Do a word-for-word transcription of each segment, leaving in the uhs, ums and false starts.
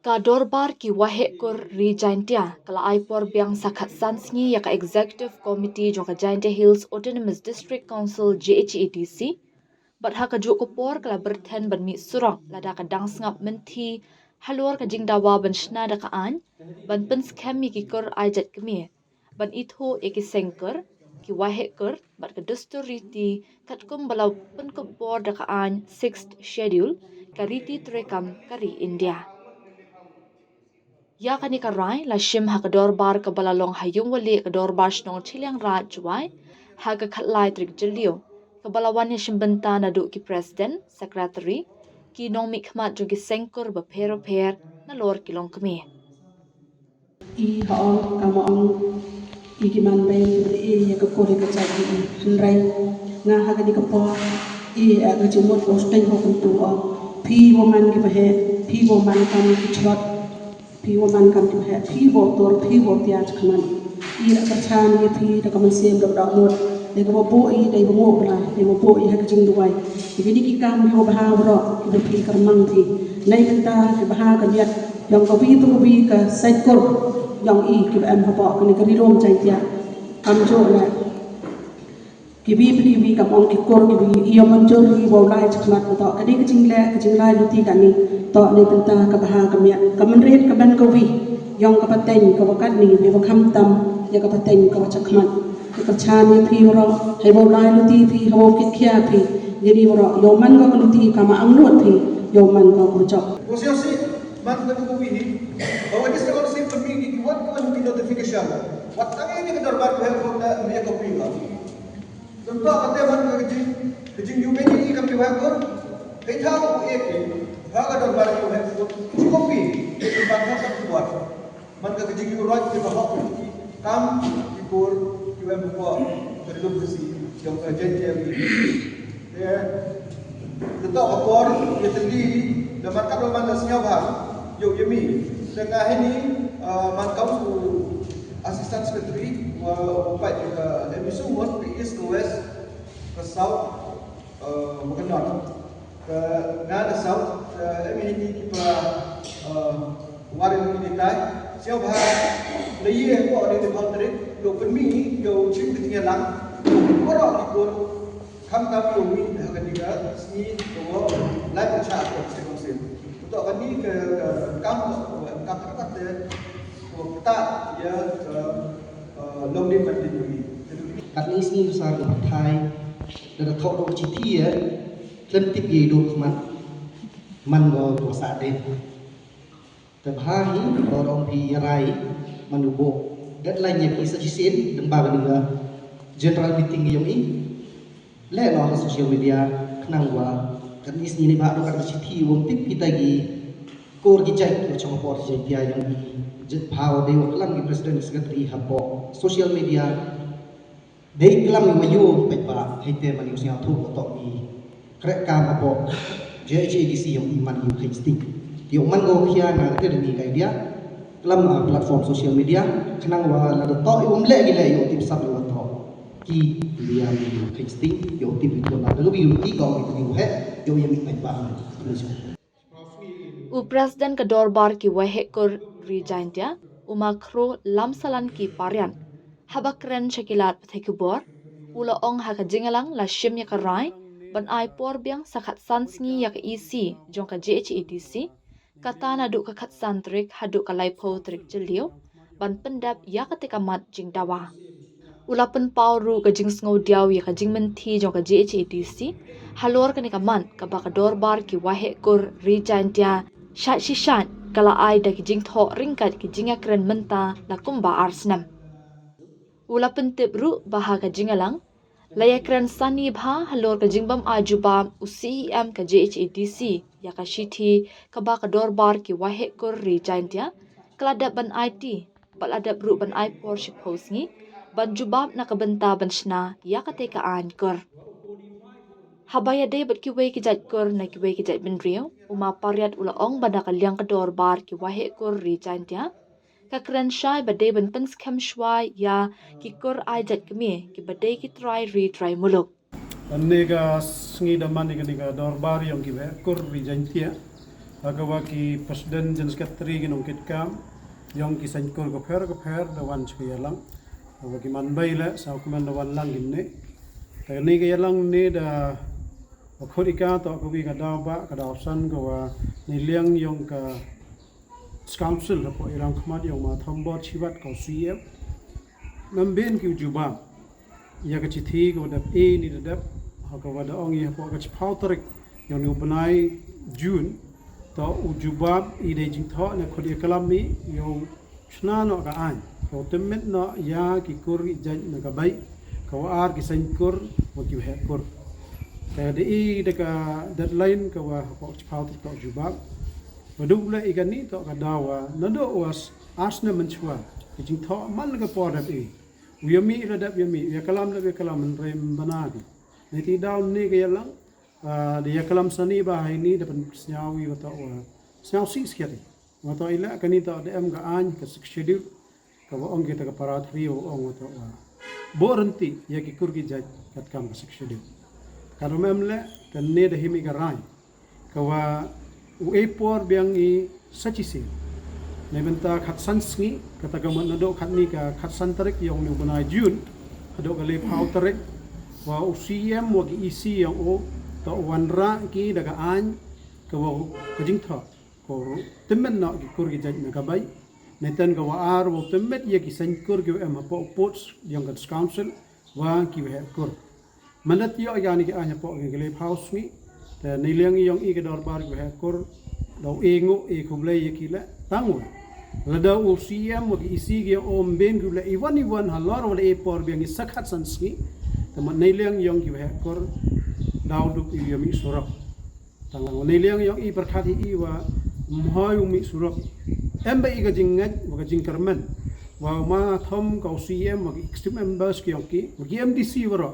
Ka Dorbar ki Waheh Kur Ri Jaintia ka la ai por biang sa khatsan sngi ïa ka Executive Committee jong ka Jaintia Hills Autonomous District Council, J H A D C, bad ha kajuh ka por ka la byrthen ban mih surok lada ka dang sngap mynthi halor ka jingdawa ban shna da ka aiñ ban pynskhem ïa ki kur ai jait kmie, ban ithuh ïa ki seng kur, ki waheh kur bad ka dustur riti katkum ba la pynkup bor da ka aiñ Sixth Schedule, ka riti treikam ka ri India. Ïa kane ka rai la shim ha ka dorbar kaba la long ha Ïungwalieh ka Dorbar Shnong Chilliangraij, Jowai, ha ka khatlai tarik Jylliew, kaba la wan ïashim bynta naduh ki President, Secretary, ki nongmihkhmat jong ki seng kur bapher bapher nalor ki longkmie. I ha ong kama ong i ki man beiñ i ïa ka kur ïa ka jait i, hynrei nga ha kane ka por i, eh, ka jingmut ka u sdang ho kyntu ong, phi wa man ki baheh, phi wa man kam ki chlot, phi wa man kam ki baheh, phi wa tur, phi wa tiar chakhmat. I la kyrchan ïa phi da ka mynsiem da ka dohnud, dei kaba buh i, dei ba nguh Blai, dei ba buh i ha ka jingduwai. Ïa kine ki kam kiba bha baroh kiba phi kyrmang phi. Nai mynta ki bha ka miat jong kawi pa kawi ka sait kur jong i kiba em hapoh kane ka Ri Lum Jaintia. Kam juh leh kiwi pa kiwi, kam ong ki kur kiwi, i ïoh mynjur i wow lai chakhmat. Toh ka dei ka jingleh, ka jinglai luti kane. Toh nai mynta ka bha ka miat, ka mynried ka ban kawi jong ka pateng kaba katne, ba khamtam ïa ka pateng kaba chakhmat. Ka kyrchan ïa phi baroh, hei wow lai luti phi, hei wow kit khia phi, ïa ni baroh, ïoh man ko ka luti kama angnud phi, ïoh man ko ka jop. Ko sio si, man ka tu ko wi hi. Ba wa dis ka si pynmih ki wat ko ki notification. Wat tang ïa ka dorbar ko he ko da me ko pi ba. Tang to ka te man ka jing, ka jing yu me ni kam ki wa ko. Hei tha ko e ke. Ha ka dorbar ko he ko. Ji ko pi. Ka dorbar ka sa ko. Man ka jingïuhroit kiba hok ki kam ki kur kiba em hapoh ka ri lum Khasi jong ka Jaintia Hills. Te, te to ka por ïa tylli da man ka man da sñiawbha ïa u ïa mi. Te nga hini, ah, man kam u Assistant Secretary wa u pait ka M B C mon ka East, ka West, ka South, eh, wa ka North. Ka nga da South, eh, em hi ni ki pa, eh, warin ki dei tai. Siaw bha, la ye ko ni de boundary, lo pynmih, lo chim ki tingya lang. Ko ro ki ko, kam kam lo mi, ha ka ni ka, sngi, ko, lai ko cha, ko, ko, ko, ko. To ka ni ka, ka, kam, ko, kam, kam, kam, ko, ta, ya, ka, eh, long ni, man ni, ni. Kat ni sngi sa ko thai, da da thok do chithi ya, Khlem tip ïa i duk man, man ko ko sa dei. Te bha hi, ko rong phi ïa rai, man u bok. Deadline ïa ki sa shisien, dang ba ka ni ka general meeting ïong i. Leh noh ha social media, khnang wa, kan is ni ni bha do kan chithi, wong tip kita ki, kor ki jait, ko chong por jait pia ïong i. Jet bha wa dei wa klam ki president secretary hapoh social media. Dei klam i wa yu peit ba hei te man yu sñiaw thu ko tok i krek kam hapoh J H A D C yong i man yu kheiñ sting. Yu man ko khia na te demi ka idea klam, ah, platform social media khnang wa la da tok i um leh gi leh yu tip sap yu wa tok ki idea yu kheiñ sting yu tip yu na lu yu ti ko yu he yu ya mi peit ba. U President ka Dorbar ki Waheh Kur Ri Jaintia, u Ma Khroo Lamsalanki Pariat, haba kren sha ki lad pathai khubor, u la ong ha ka jingïalang la shim ïa ka rai ban ai por biang sa khatsan sngi ïa ka E C jong ka J H A D C, kata naduh ka khatsan tarik haduh ka laiphew tarik Jylliew, ban pyndep ïa kata ka mat jingdawa. U la pynpaw ruh ka jingsngewdiaw ïa ka jingmynthi jong ka J H A D C halor kane ka mat kaba ka Dorbar ki Waheh Kur Ri Jaintia shait shi shait ka la ai da ki jingthoh ryngkat ki jingïakren mynta la kumba ar snem. U la pyntip ruh ba ha ka jingïalang la ïakren sani bha halor ka jingbym ai jubab u C E M ka J H A D C ïa ka shithi kaba ka Dorbar ki Waheh Kur Ri Jaintia ka la dep ban aiti, ba la dep ruh ban ai por shiphew sngi ban jubab na ka bynta ban shna ïa kata ka aiñ kur. Haba ïadei bad kiwei ki jait kur na kiwei ki jait bynriew, u Ma Pariat u la ong ba na ka liang ka Dorbar ki Waheh Kur Ri Jaintia ka kren shai ba dei ban pynskhem shwa ïa ki kur ai jait kmie kiba dei ki trai ri trai muluk. Kane ka sngi da man ïa kane ka dorbar yong ki Waheh Kur Ri Jaintia. Ka wa ki president jan secretary ki nongkit kam yong ki saiñkur ka pher ka pher da wan sha ka yalang. Ka wa ki man bai le sa kumne da wan lang kin ne. Te ne ka yalang ne da wa khot ika to ka wi ka daw ba ka daw san ka wa ne liang yong ka council ha po i rang khmat yong ma thom bor chiwat ka C M. Nam ben ki u jubab ya ka chithi ka wa dep e ni da dep ha ka wa da ong ya po ka chipau tarik yong ni u bnai June. To u jubab i dei jingthoh na khot ya kalam i yong chna no ka ain ka wa tymmet no ya ki kur i jait na ka bai ka wa ar ki saiñkur wa ki wa heh kur. Ka da i da ka deadline ka wa ha po chipau tarik to jubab. Wa duk le i ka ni to ka dawa na do was asna menchwa ki jingthoh man ka por dep e. U ya mi la dep ya mi, u ya kalam dep ya kalam, man rem bana ki. Ni ti daw ni ka yalang, ah, di ya kalam sani ba hai ni da pen sñaw i wa to wa sñaw si skiat i. Wa to i la ka ni to da em ka ain ka Sixth Schedule, ka wa ong kita ka para thri wa ong wa to wa. Bo renti ya ki kur ki jait kat kam ka Sixth Schedule. Ka ro mem le, ka ne da himi ka rai. Ka wa u e por biang i sa chi si. Nei benta khat san sngi, kata ka mut na do khat ni ka khat san tarik yong ni u bnai June, ha do ka le pau tarik, wa u C M wa ki E C yong u, to wan ra ki da ka ain, ka wa u ka jingthoh, ko tymmet no ki kur ki jait na ka bai, nei ten ka wa ar wa tymmet ya ki saiñkur ki wa em ha po u pots yong ka council, wa ki wa heh kur. Mandat yo ya ni ki ain ha po ki le pau sngi. Te ni liang yong i ka dorbar ki wa heh kur. Daw e ngu e khublei ya ki le. Tang wa. La daw u C M wa ki E C ki yong o mben ki le i wan i wan ha lor wa le e por biang i sa khat san sngi. Te man ni liang yong ki wa heh kur. Daw duk i yong i surok. Tang wa ni liang yong i pyrkhat hi i wa mhoi u mi surok. Em ba i ka jingngeit wa ka jingkyrmen. Wa ma thom ka u C M wa ki executive members ki yong ki, wa ki M D C wa ro.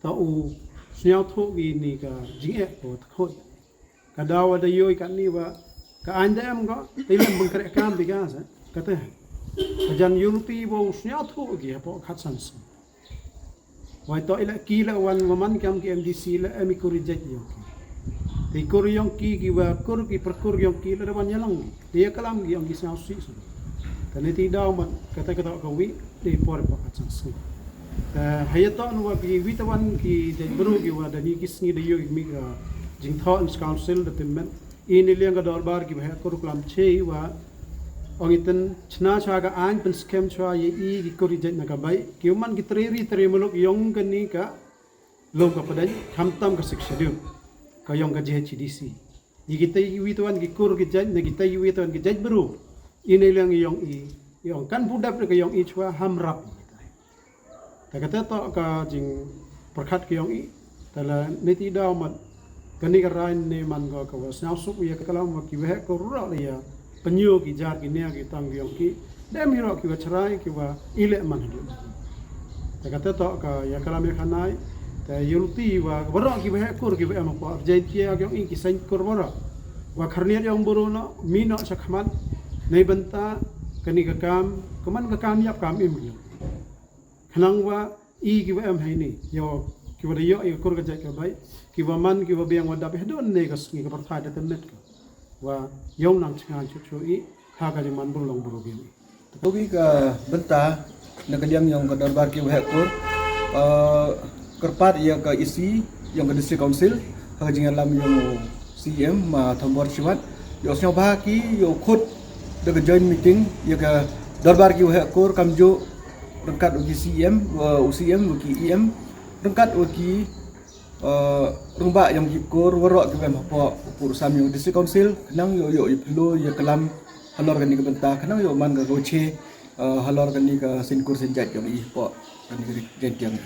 Ta u sñiaw thoh ki ni ka jingeh ko ta khoi. Ka daw wa da yoi ka ni wa ka ain da em ko, ta i lem bengkrek kam bi ka sa. Ka te. Ka jan yul pi wa u sñiaw thoh ki ha po khat san sngi. Wai to i la ki la wan wa man kam ki M D C la em i kur i jait yong ki. Te i kur yong ki ki wa kur ki perkur yong ki la da wan yalang ki. Te ya kalam ki yong ki sñiaw si su. Te ne ti daw man kata kata ka wi te i por pa khat san sngi. Te ha ya to nu wa ki wi ta wan ki jait bru ki wa da ni ki sngi da yo ki mi ka jingthoh in council da tymmen. I ni liang ka dorbar ki wa heh kur klam che i wa ong i ten chna cha ka ain pen skem cha ye i ki kur i jait na ka bai. Ki man ki tre ri tre muluk yong ka ni ka lom ka padain kham tam ka Sixth Schedule. Ka yong ka J H D C. Ye ki te wi tuan ki kur ki jait na ki te wi tuan ki jait bru. I ni liang yong i yong kan budap ka yong i chwa ham rap. Ta kata to ka jingpyrkhat ki yong i. Ta la ne ti daw mat ka ni ka rai ne man ko ka wa sñiaw suk ya ka kalam wa ki wa heh kur ro la ya. Penyu ki jar ki nia ki tang ki yong ki. Dem hi ro ki wa chrai ki wa i le man hadu. Ta kata to ka ya kalam ya khanai. Ta yul ti wa wa ro ki wa heh kur ki wa em ko jait ki ya ki yong i ki saiñkur wa ro. Wa kharniat yong buru no mi no sa khmat. Nei benta ka ni ka kam ka man ka kam yap kam im ki yong. Khnang wa i ki wa em hai ni yo ki wa da yo i ka kur ka jait ka bai ki wa man ki wa biang wa dap ha don ne ka sngi ka pyrthai da tymmet ka wa yong nang chngan chu chu i ha ka jingman bru long bru biang i. Ka wi ka bynta na ka liang yong ka dorbar ki wa heh kur, eh, kyrpad ya ka E C yong ka District Council ha ka jingyalam yong C M ma Thombor Shiwat yo sñiaw ba ki yo khut da ka joint meeting ya ka dorbar ki wa heh kur kam ju ryngkat u ki C M, uh, u C M, u ki E M, ryngkat u ki, uh, ryngkat yong ki kur wa ro ki wa em ha po u pur sam yong District Council, khnang yo yo i plu ya kalam halor ka ni ka bynta, khnang yo man ka goche, uh, halor ka ni ka saiñkur saiñ jait yong i po ka ni ka jait yong i.